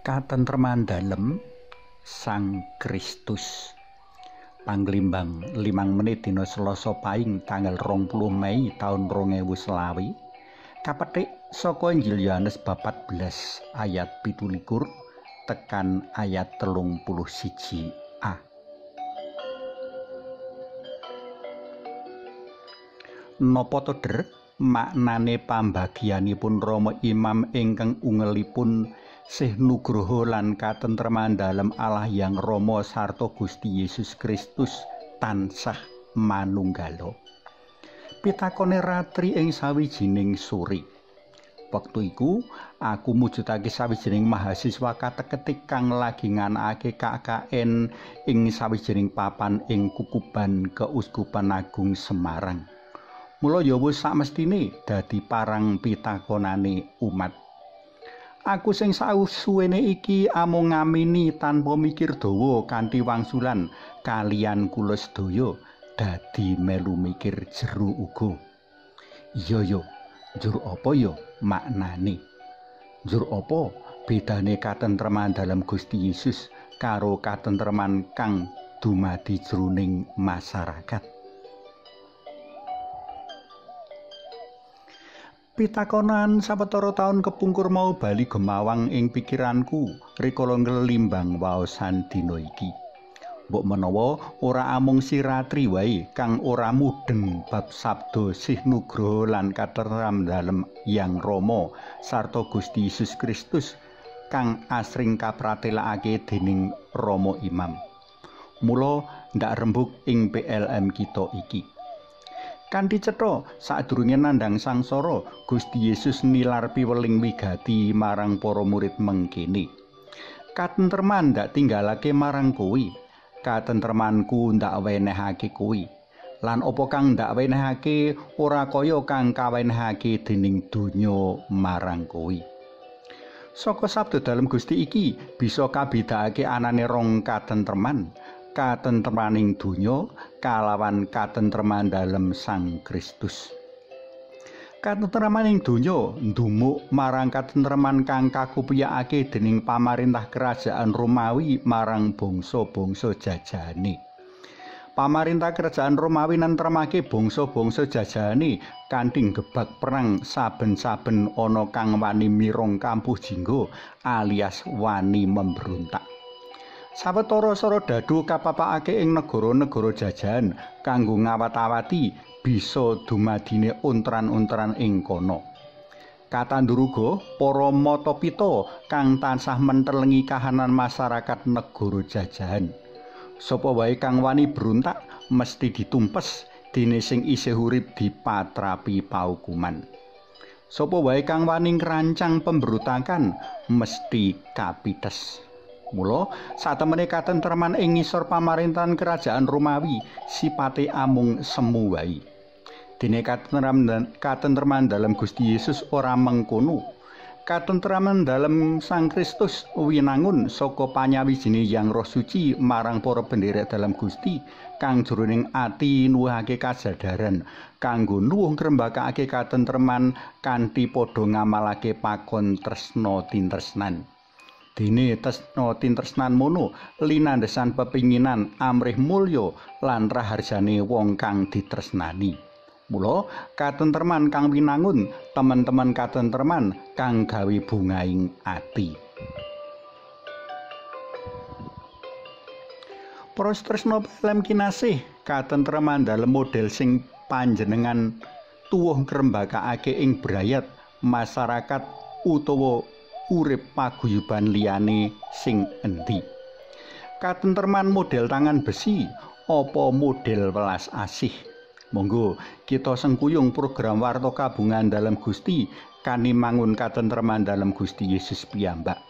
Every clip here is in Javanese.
Katentreman dalem Sang Kristus. Panglimbang 5 menit dina Selasa Paing tanggal 20 Mei taun 2020 kapetik saka Injil Yohanes 14 ayat 17 tekan ayat 31a. Napa to der maknane pambagianipun Rama Imam ingkang ungelipun sih nugroho lan katentreman dalem Allah Yang Rama sarta Gusti Yesus Kristus tansah manunggala. Pitakone ratri ing sawijining sore. Wektu iku aku mujudake sawijining mahasiswa kateketik kang lagi nganakake KKN ing sawijining papan ing Kukuban Keuskupan Agung Semarang. Mula ya wis sakmestine dadi parang pitakonane umat. Aku sing sasuwene iki amung ngamini tanpa mikir dawa kanthi wangsulan kalian kula sedaya dadi melu mikir jero uga. Iya ya, njur apa ya maknane? Njur apa bedane katentreman dalem Gusti Yesus karo katentreman kang dumadi jroning masyarakat? Pitakonan sawetara taun kepungkur mau bali gemawang ing pikiranku rikala nglimbang waosan dina iki. Mbok menawa ora amung si ratri wae kang ora mudheng bab sabda sih nugroho lan katentreman dalem Yang Rama sarta Gusti Yesus Kristus kang asring kapratelakake dening Rama Imam. Mula ndak rembug ing PLM kita iki. Kanthi cetha sadurunge nandhang sangsara, Gusti Yesus nilar piweling wigati marang para murid mengkene. Katentreman ndak tinggalake marang kowe, katentremanku ndak wenehake kowe. Lan apa kang ndak wenehake ora kaya kang kawenehake dening donya marang kowe. Saka sabda dalem Gusti iki bisa kabedakake anane rong katentreman. Katentremaning donya kalawan katentreman dalem Sang Kristus. Katentremaning donya ndumuk marang katentreman kang kakupiyakake dening pamarentah kerajaan Romawi marang bangsa-bangsa jajahane. Pamarentah kerajaan Romawi nentremake bangsa-bangsa jajahane kanthi gebak perang saben-saben ana kang wani mirong kampuh jingga alias wani memberontak. Sawetara sara dadu kapapakake ing negara-negara jajahan kanggo ngawat-awati bisa dumadine ontran-ontran ing kono. Katandur uga para mata-pita kang tansah mentelengi kahanan masyarakat negara jajahan. Sapa wae kang wani berontak mesti ditumpes dene sing isih urip dipatrapi paukuman. Sapa wae kang wani ngrancang pemberontakan mesti kapites. Mula satemene katentreman ing ngisor pamarentahan kerajaan Romawi sipate amung semu wae. Dene katentreman dalem Gusti Yesus ora mengkono. Katentreman dalem Sang Kristus winangun saka panyawijine Yang Roh Suci marang para penderek dalem Gusti kang jroning ati nuwuhake kasadaran kanggo nuwuh ngrembakake katentreman kanthi padha ngamalake pakon tresna tintresnan. Dene tresna tintresnan mono linandesan pepinginan amrih mulya lan raharjane wong kang ditresnani. Mula katentreman kang winangun temen-temen katentreman kang gawe bungaing ati. Para tresna PLM kinasih, katentreman dalem model sing panjenengan tuwuh ngrembakake ing brayat masyarakat utawa urip paguyuban liyane sing endi. Katentreman model tangan besi apa model welas asih? Monggo kita sengkuyung program warta kabungan dalem Gusti kani mangun katentreman dalem Gusti Yesus piyambak.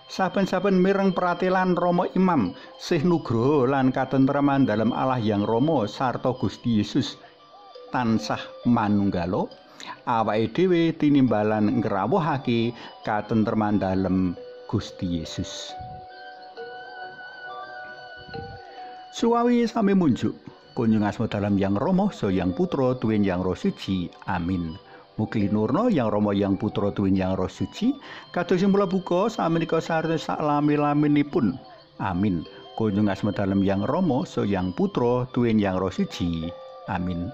Saben-saben mireng pratelan Rama Imam sih nugroho lan katentreman dalem Allah Yang Rama sarta Gusti Yesus tansah manunggala. Awake dhewe tinimbalan ngrawuhake katentreman dalem Gusti Yesus. Suwawi sami munjuk kunjung asma dalem Yang Rama, Sang Yang Putra, tuwin Yang Roh Suci. Amin. Mugi linurna Yang Rama Yang Putra tuwin Yang Roh Suci, kados sing mula buka samenika sarta saklami-laminipun. Amin. Kunjung asma dalem Yang Rama, so Yang Putra tuwin Yang Roh Suci. Amin.